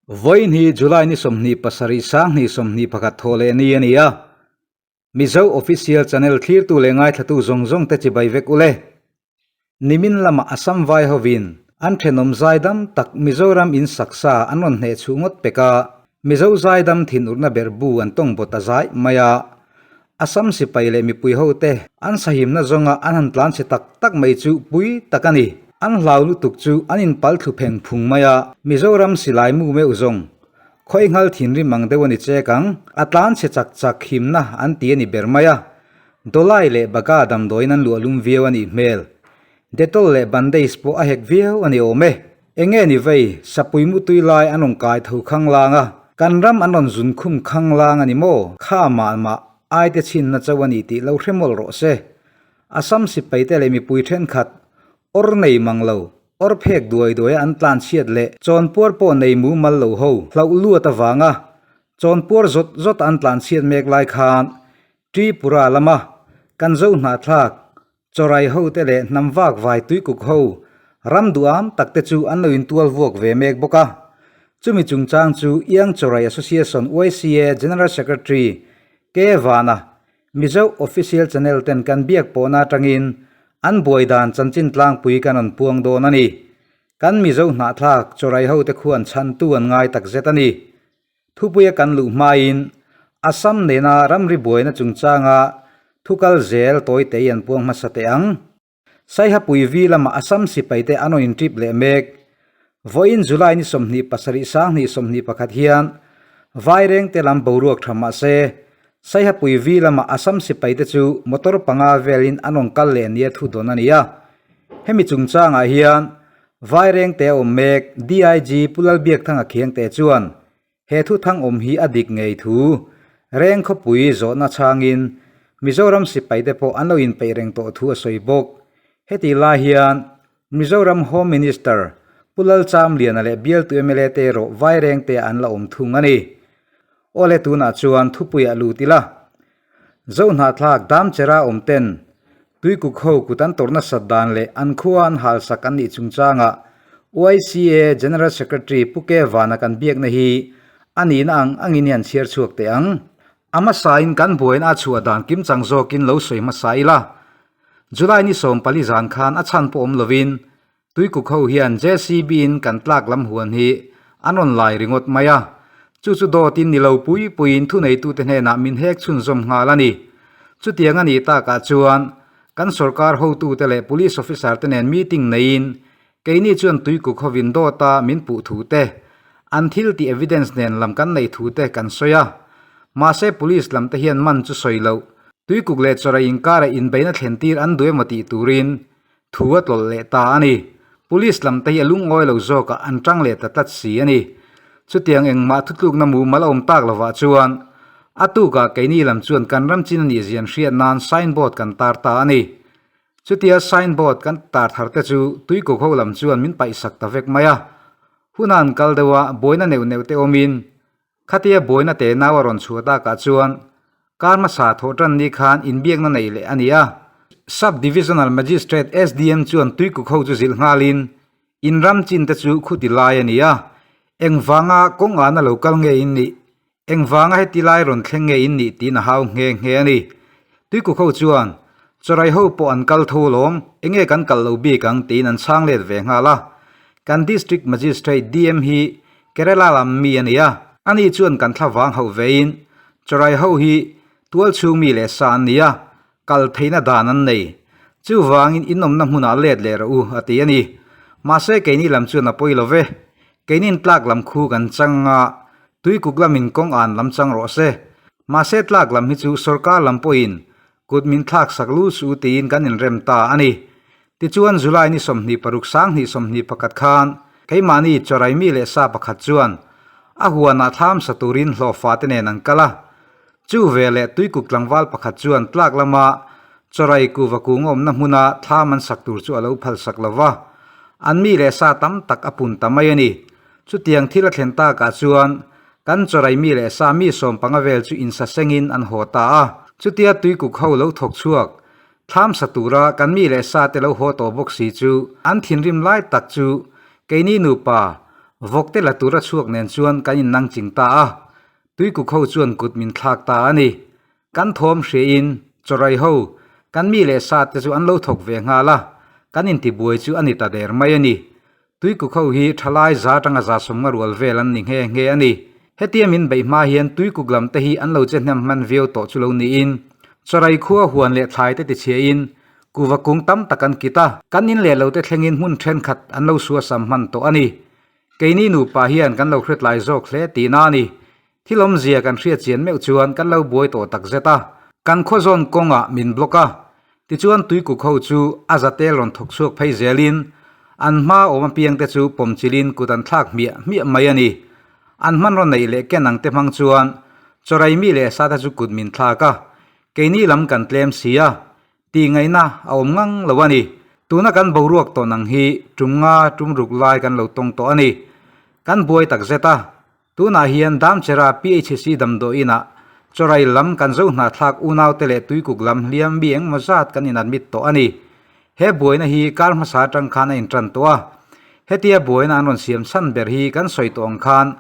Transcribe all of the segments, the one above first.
Vawiin hi July ni 27 21 thaw leh ni a ni a. Mizo Official Channel thlirtu leh ngaithlatu zawng zawng te chibai vek ule. Nimin lama Assam vai hovin an thenawm zaidam tak Mizoram in saksa an rawn hneh chhuh ngawt pek a, Mizo zaidam thinurna ber bu an tawng bawt a zai mai a. Assam sipai leh mipui hote an sahimna zawnga an han tlan chhe tak tak mai chu pui tak a ni. An hlau lutuk chu an inpal thlu pheng phung mai a, Mizoram silai mu meuh zawng khawi nghal thinrim ang deuh a ni chek ang, a tlan chhe chak chak himna an ti a ni ber mai a. Dawlai leh Baga damdawiin an luah lum viau a nih hmel. Dettol leh bandage pawh a hek viau a ni awm e. Enge ni vei, sapui mutui lai an rawn kai tho khang lang a, kan ram an rawn zun khum khang lang a ni maw? Kha mah mah ai te chhinna chauh a ni tih lo hre mawlh rawh se. Assam sipai te leh mipui thenkhat awr nei mang lo, awr phek duai duai a an tlan chhiat leh chawnpuar pawh nei mumal lo ho hlauh luat avanga chawnpuar zawt zawt a an tlan chhiat mek lai khan Tripura lama kan zo hnahthlak Chawrai ho te leh hnam vak vai tuikuk ho ram duham tak te chu an lo intual vuak ve mek bawk a. Chumi chungchang chu Young Chawrai Association, YCA, General Secretary K Vana, Mizo Official Channel ten kan biak pawhna atangin an buai dan chanchin tlangpui kan rawn puang dawn a ni. Kan Mizo hnahthlak Chawrai ho te khuan chhantu an ngai takzet a ni. Thupuia kan luh hmain Assam nena ramri buaina chungchanga thu kal zel tawi tei an puang hmasa teh ang. Saihapui vi lama Assam sipaite an rawn intrip leh mek. Vawiin July ni 27 sanghnih 21 hian Vairengte lam boruak tha mah se Saihapui vi lama Assam sipaite chu motor panga velin an rawn kal leh nia thu dawn a ni a. Hemi chungchangah hian Vairengte a awm mek, DIG Pu Lalbiakthanga Khiangte chuan he thu thang awm hi a dik ngei thu reng khawpui zawhna chhangin Mizoram sipaite pawh an lo inpeih reng tawh thu a sawi bawk. Heti lai hian Mizoram Home Minister Pu Lalchamliana leh bialtu mla te erawh Vairengte ah an la awm thung a ni. Awle tunah chuan thupuiah lut ila. Zohnahthlak Damchera awm ten Tuikuk ho kut an tawrh nasat dan leh an khua an halsak an nih chungchangah YCA General Secretary Pu Ke Vana kan biakna hi a nihna ang angin hi an chhiar chhuak teh ang. A hmasain kan buaina a chhuah dan kimchang zawkin lo sawi hmasa ila. July ni 14 zan khan a chhan pawh awm lovin Tuikuk ho hian JCB in kan tlak lam huan hi an rawn lai ringawt mai a, chu chu dawtin ni lo pui puiin thuneitute hnenah min hek chhunzawm nghal a ni. Chutiang a nih takah chuan kan sorkar hotute leh police officer te nen meeting neiin keini chuan Tuikuk hovin dawta min puh thu te, an thil tih evidence nen lam kan neih thu te kan sawi a. Mahse police lam te hian man chu sawi loh, Tuikuk leh chawrah inkarah inbeihna thlen tir an duh emaw tih turin Thu a tlawlh leh ta a ni. Police lam te hi a lungawi lo zawkah an tang leh ta tlat si a ni. Chutiang engmah thutlukna mumal a awm tak lovah chuan a tukah keini lam chuan kan ram chin a nih zian hriat nan sign board kan tar ta a ni. Chutia sign board kan tar thar te chu tuikuk ho lam chuan min paihsak ta vek mai a. Huna an kal deuh a, buaina neuh neuh te awmin Khatia buaina te nau a rawn chhuah takah chuan kar hmasa thawh tan ni khan inbiakna neih leh a ni a. Sub Divisional Magistrate, SDM, chuan tuikuk ho chu zilh nghalin in ram chin te chu khuti lai a ni a, engvanga kawng ana lo kal nge in nih, engvanga heti lai rawn thleng nge in nih tiin a hau nghe nghe a ni. Tuikuk ho chuan chawrai ho pawh an kal tho alawm, enge kan kal lo bik ang tiin an chhang let ve nghal a. Kan District Magistrate, DM, hi Kerala lam mi a ni a, ani chuan kan thla vang hauh vein chawrai ho hi tual chhung mi leh sa an ni a, kal theihna dan an nei. Chuvangin in awmna hmunah let leh rawh u, a ti a ni. Mahse keini lam chuan a pawi lo ve. Keinin tlak lam khu kan chang a, tuikuk lamin kawng an lam chang rawh se. Mahse tlak lam hi chu sorkar lam pawhin kut min thlak sak lu su tiin kan inrem ta a ni. Tichuan July ni 26 21 khan keimahni chawrai mi leh sa pakhat chuan a huanah thlam sa turin hlawhfa te nen an kal a. Chu veleh tuikuk tlangval pakhat chuan tlak lama chawrai kuva kung awmna hmuna thlam an sak tur chu a lo phal sak lo va, an mi leh sa tam tak a pun ta mai a ni. Chutiang thil a thlen takah chuan kan chawrai mi leh sa mi 15 vel chu insasengin an haw ta a. Chutia tuikuk ho lo thawk chhuak Thlam sa tura kan mi leh sa te lo haw tawh bawk si chu an thinrim lai tak chu keini nupa Vawkte la tura chhuak nen chuan kan innang ching ta a, Tuikuk ho chuan kut min thlak ta a ni. Kan thawm hriain chawrai ho, kan mi leh sa te chu an lo thawk ve nghal a, kan intibuai chu a ni ta der mai a ni. Tuikuk ho hi thalai za atanga za sawmnga rual vel an ni nghe nghe a ni. Hetia min beih hma hian Tuikuk lam te hi an lo che hnem hman viau tawh chu lo niin chawrai khua huan leh thlai te tichhiain kuva kung tam tak an kit a, kan in leh lo te thlengin hmun thenkhat an lo suasam hman tawh a ni. Keini nupa hian kan lo hretlai zawk hle tihna a ni. Thil awmzia kan hriat chian meuh chuan kan lo buai tawh tak zet a. Kan khawzawn kawngah min block a, tichuan tuikuk ho chu a zatel rawn thawk chhuak phei zelin an hma awm apiangte chu pawmchilhin kut an thlak hmiah hmiah mai a ni. An hmanraw neih leh ken ang te hmang chuan chawrai mi leh sate chu kut min thlak a, keini lam kan tlem si a, tih ngaihna a awm ngang lo a ni. Tuna kan boruak tawn ang hi tum nga tum ruk lai kan lo tawng tawh a ni. Kan buai tak zet a, Tunah hian Damchera PHC damdawi inah chawrai lam kan zo hnahthlak unaute leh tuikuk lam hliam mi engmaw zat kan inadmit tawh a ni. He buaina hi kar hmasa atang khan a intan tawh a. Hetia buaina an rawn siam chhan ber hi kan sawi tawh ang khan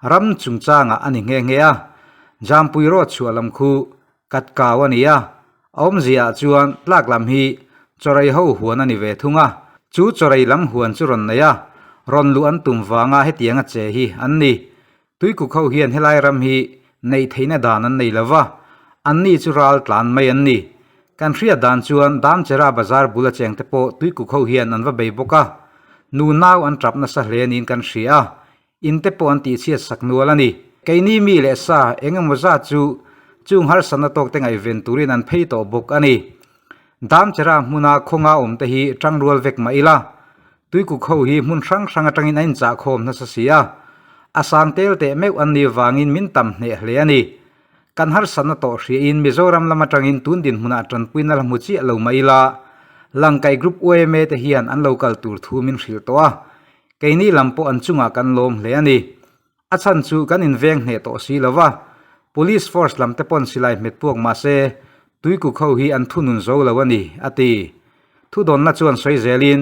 ram chungchangah a ni nghe nghe a. Jampui road chhuah lam khu kat kau a ni a, a awmzia ah chuan tlak lam hi chawrei ho huan a ni ve thung a, chu chawrei lam huan chu rawn nei a, rawn luh an tum vanga hetianga che hi an ni. Tuikuk ho hian helai ram hi neih theihna dan an nei lo va, an ni chu ral tlan mai an ni. Kan hriat dan chuan Damchera bazar bul a chengte pawh Tuikuk ho hian an va bei bawk a, nu nau an tap nasa hle niin kan hria a, In te pawh an tihchhiat sak nual a ni. Keini mi leh sa eng emaw zat chu chung harsatna tawk te ngaihven turin an phei tawh bawk a ni. Damchera hmuna khawnga awm te hi tangrual vek mah ila, Tuikuk ho hi hmun hrang hrang atangin an inchahkhawm nasa si a, a sang tel teh meuh an nih vangin min tam hneh hle a ni. Kan harsatna tawh hriain Mizoram lam atangin tun dinhmunah tanpuina la hmu chiah lo mah ila, Langkaih Group yma te hian an lo kal tur thu min hrilh tawh a, Keini lam pawh an chungah kan lawm hle a ni. A chhan chu kan inveng hneh tawh si lo va, Police force lam te pawn silai hmet puak mah se, Tuikuk ho hi an thunun zo lo a ni, a ti. Thudawnna chuan sawi zelin,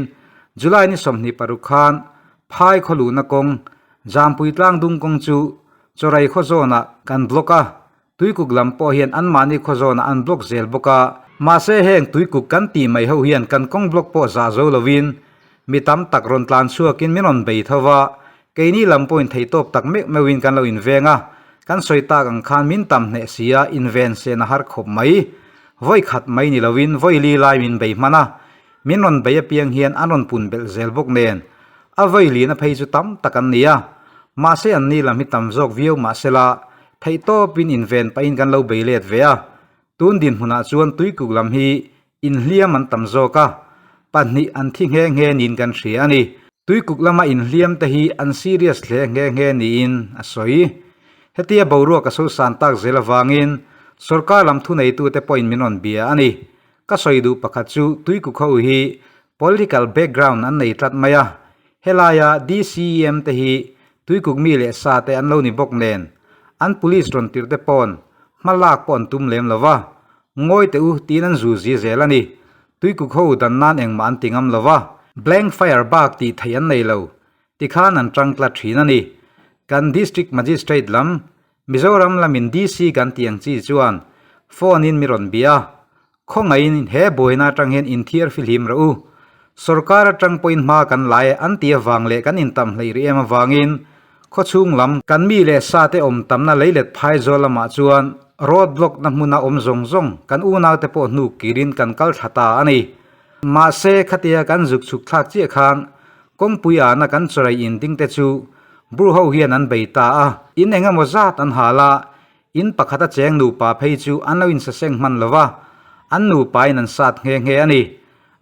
July ni 26 khan Phai khaw luhna kawng, Jampui tlang dung kawng chu Chawrai khaw zawnah kan block a, Tuikuk lam pawh hian anmahni khaw zawnah an block zel bawk a. Mahse heng tuikuk kan tih mai ho hian kan kawng block pawh zah zo lovin mi tam tak rawn tlan chhuakin min rawn bei tho va, keini lam pawhin theihtawp tak meuh meuhin kan lo inveng a, kan sawi tak ang khan min tam hneh si a, inven sen a har khawp mai. Vawi khat mai ni lovin vawi li lai min bei hman a, min rawn bei apiang hian an rawn pun belh zel bawk nen a vawi lina phei chu tam tak an ni a, mahse anni lam hi tam zawk viau mahsela Theihtawpin inven pahin kan lo bei let ve a, tun dinhmunah chuan tuikuk lam hi inhliam an tam zawk a, pahnih an thi nghe nghe niin kan hria a ni. Tuikuk lama inhliam te hi an serious hle nghe nghe niin a sawi. Hetia boruak a sosan tak zel avangin sorkar lam thuneitute pawhin min rawn bia a ni. Ka sawi duh pakhat chu tuikuk ho hi political background an nei tlat mai a, helaia DCEM te hi Tuikuk mi leh sa te an lo ni bawk nen, an police rawn tirh te pawn hma lak pawh an tum lem lo va, ngawi teh u tiin an zu zi zel a ni. Tuikuk ho dan nan engmah an ti ngam lo va, blank fire bak tih theih an nei lo, tikhan an tang tlat thin a ni. Kan District Magistrate lam, Mizoram lamin DC kan tih ang chi chuan phone in mi rawn bia a, Khawngaihin he buaina atang hian inthiar fihlim rawh u. Sorkar atang pawhin hma kan la e an ti avang leh kan intam hleih rih em avangin khawchhung lam kan mi leh sa te awm tamna leilet phai zawl lamah chuan road block na hmuna awm zawng zawng kan unaute pawh hnuk kirin kan kal thla ta a ni. Mahse khatia kan zuk chhuk thlak chiah khan kawngpui ahna kan chawrei in ding te chu bru ho hian an bei ta a, in eng emaw zat an hal a, In pakhat a cheng nupa phei chu an lo insaseng hman lo va, an nupain an sat nghe nghe a ni.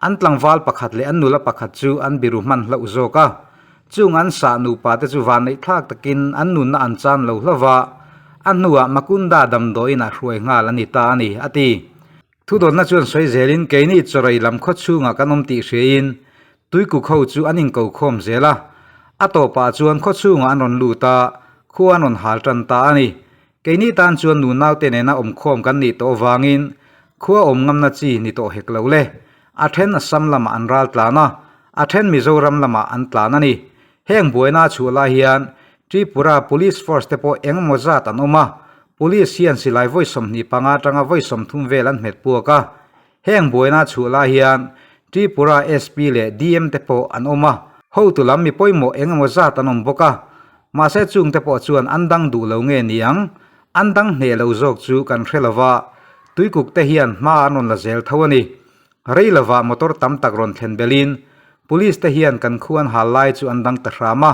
An tlangval pakhat leh an nula pakhat chu an biru hman hlauh zawk a. Chung an sah nupa te chu vanneihthlak takin an nunna an chan lo hlauh va, a hnuah Makunda damdawiin ah hruai nghal a ni ta a ni, a ti. Thudawnna chuan sawi zelin keini chawrei lam khaw chhungah kan awm tih hriain Tuikuk ho chu an inko khawm zel a, a tawpah chuan khaw chhungah an rawn lut a, khua an rawn hal tan ta a ni. Keini tan chuan nu naute nena awmkhawm kan nih tawh avangin khua awm ngamna chi ni tawh hek lo le. A then Assam lamah an ral tlan a, a then Mizoram lamah an tlan a ni. Heng buaina a chhuah lai hian Tripura Police Force te pawh eng emaw zat an awm a, Police hian silai vawi 25 atanga vawi 30 vel an hmet puak a. Heng buaina a chhuah lai hian Tripura SP leh DM te pawh an awm a, hotu lam mi pawimawh eng emaw zat an awm bawk a. Mahse chung te pawh chuan an dang duh lo nge ni ang? An dang hneh lo zawk chu kan hre lo va, Tuikuk te hian hma an rawn la zel tho a ni. Rei lovah motor tam tak rawn thlen belhin Police te hian kan khu an hal lai chu an dang ta hram a,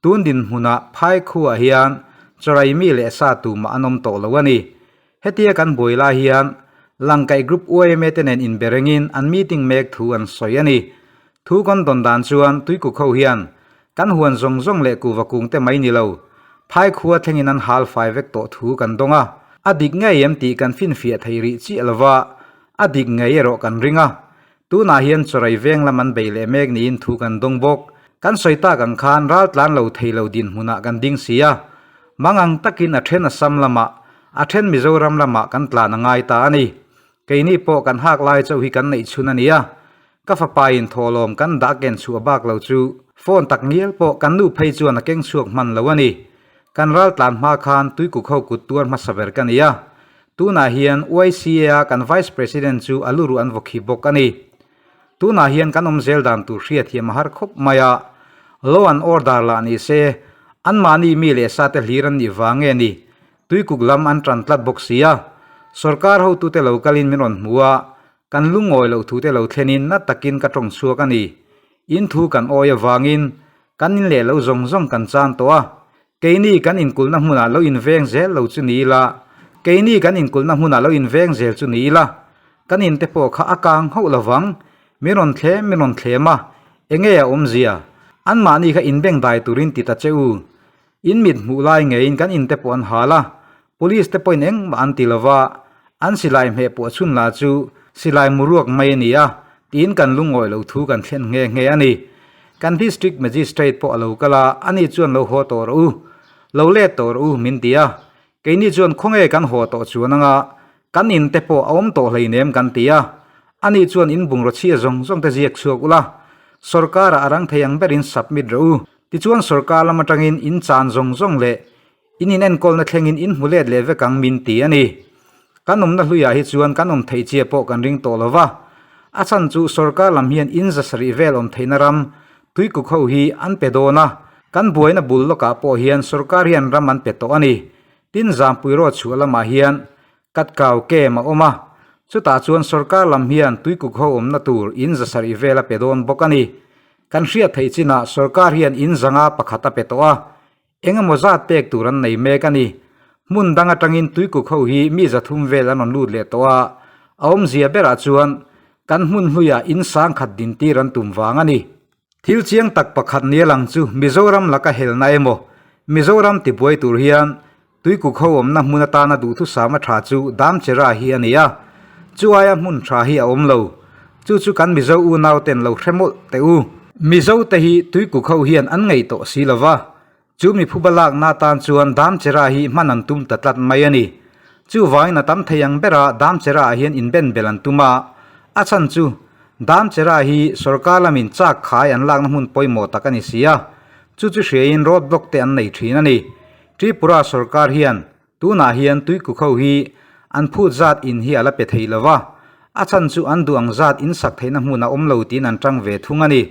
tun dinhmunah phai khuah hian chawrai mi leh sa tumah an awm tawh lo a ni. Hetia kan buai lai hian Langkaih Group yma te nen inbe rengin an meeting mek thu an sawi a ni. Thu kan dawn dan chuan Tuikuk ho hian kan huan zawng zawng leh kuhva kung te mai ni lo, phai khua thlengin an hal fai vek tawh thu kan dawng a. A dik ngei em tih kan finfiah thei rih chiah lova, a dik ngei erawh kan ring a. Tunah hian chawrei veng lam an bei leh mek niin thu kan dawng bawk. Kan sawi tak ang khan ral tlan lo thei lo dinhmunah kan ding si a. Mangang takin a then Assam lamah, a then Mizoram lamah kan tlan a ngai ta a ni. Keini pawh kan hak lai chauh hi kan neih chhun a ni a. Ka fapain thawhlawm kan dah ken chhuah bak lo chu phone tak ngial pawh kan nu phei chuan a keng chhuak hman lo a ni. Kan ral tlan hma khan Tuikuk ho kut tuar hmasa ber ka ni a. Tunah hian YCA a kan Vice President chu a luruh an vaw khi bawk a ni. Tunah hian kan awm zel dan tur hriat thiam a har khawp mai a. Law and order lah ni se, anmahni mi leh sa te hlir an nih vang nge ni? Tuikuk lam an tan tlat bawk si a. Sorkar hotute lo kalin min rawn hmu a, kan lungawi loh thute lo thlenin na takin ka tawng chhuak a ni. In thu kan awi avangin kan in leh lo zawng zawng kan chan tawh a. Keini kan inkulhna hmunah lo inveng zel lo chu ni ila, keini kan inkulhna hmunah lo inveng zel chu ni ila, kan inte pawh kha a kang hauh lovang, min rawn thlem min rawn thlem a, enge a awmzia? Anmahni kha inbeng dai turin ti ta che u. In mit hmuh lai ngeiin kan inte pawh an hal a, police te pawhin engmah an ti lova, an silai hmeh pawh chhun lah chu silai muruak mai a ni a, tiin kan lungawi lo thu kan thlen nghe nghe a ni. Kan District Magistrate pawh a lo kal a, ani chuan lo haw tawh rawh u, lo let tawh rawh u min ti a. Keini chuan khawnge kan haw tawh chuan anga kan in te pawh a awm tawh hleinem kan ti a. Ani chuan in bungraw chhia zawng zawng te ziak chhuak ula, sorkar-ah a rang thei ang berin submit rawh u. Tichuan sorkar lam atangin in chan zawng zawng leh In inenkawlna thlengin in hmu let leh vek ang min ti a ni. Kan awmna hluiah hi chuan kan awm theih chia pawh kan ring tawh lo va. A chhan chu sorkar lam hian in 700 vel awm theihna ram Tuikuk ho hi an pe dawn a, kan buaina bul lawkah pawh hian sorkar hian ram an pe tawh a ni. Tin Zampui Road chhuah lamah hian Katkau Camp a awm a, chutah chuan sorkar lam hian Tuikuk ho awmna tur in 700 vel a pe dawn bawk a ni. Kan hriat theih chinah sorkar hian in 500 pakhat a pe tawh a, Eng emaw zat pek tur an nei mek a ni. Hmun dang atangin Tuikuk ho hi mi 300 vel an rawn lut leh tawh a, a awmzia berah chuan kan hmun hluiah in sangkhat dintir an tum vang a ni. Thil chiang tak pakhat nia lang chu Mizoram laka helna emaw Mizoram tibuai tur hian Tuikuk ho awmna hmun atana duhthusam a tha chu Damchera hi a ni a, chu aia hmun tha hi a awm lo. Chu chu kan Mizo unau ten lo hre mawlh teh u. Mizo te hi Tuikuk ho hian an ngei tawh si lova, chu mi phuba lakna atan chuan Damchera hi hman an tum ta tlat mai a ni. Chuvangin a tam thei ang bera Damchera ah hian inben bel an tum a, a chhan chu Damchera hi sorkar lamin chak khai an lakna hmun pawimawh tak a ni si a, chu chu hriain road block te an nei thin a ni. Tripura sorkar hian Tunah hian Tuikuk ho hi an phut zat in hi a la pe thei lo va, a chhan chu an duh ang zat in sak theihna hmun a awm lo tiin an tang ve thung a ni.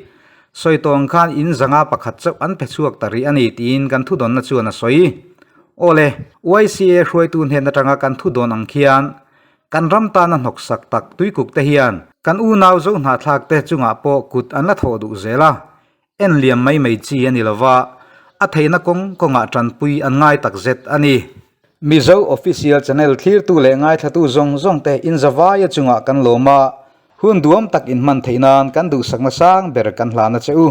Sawi tawng khan in 501 chauh an pe chhuak ta rih a ni tiin kan thudawnna chuan a sawi. Awle, YCA hruaitu hnen atanga kan thudawn ang khian kan ram tana hnawksak tak Tuikuk te hian kan unau zohnahthlak te chungah pawh kut an la thawh duh zel a, En liam mai mai chi a ni lova, a theihna kawng kawngah tanpui an ngai tak zet a ni. Mizo Official Channel thlirtu leh ngaithlatu zawng zawng te inzavaia chungah kan lawm a, hun duam tak inhman theih nan kan duhsakna sang ber kan hlan a che u.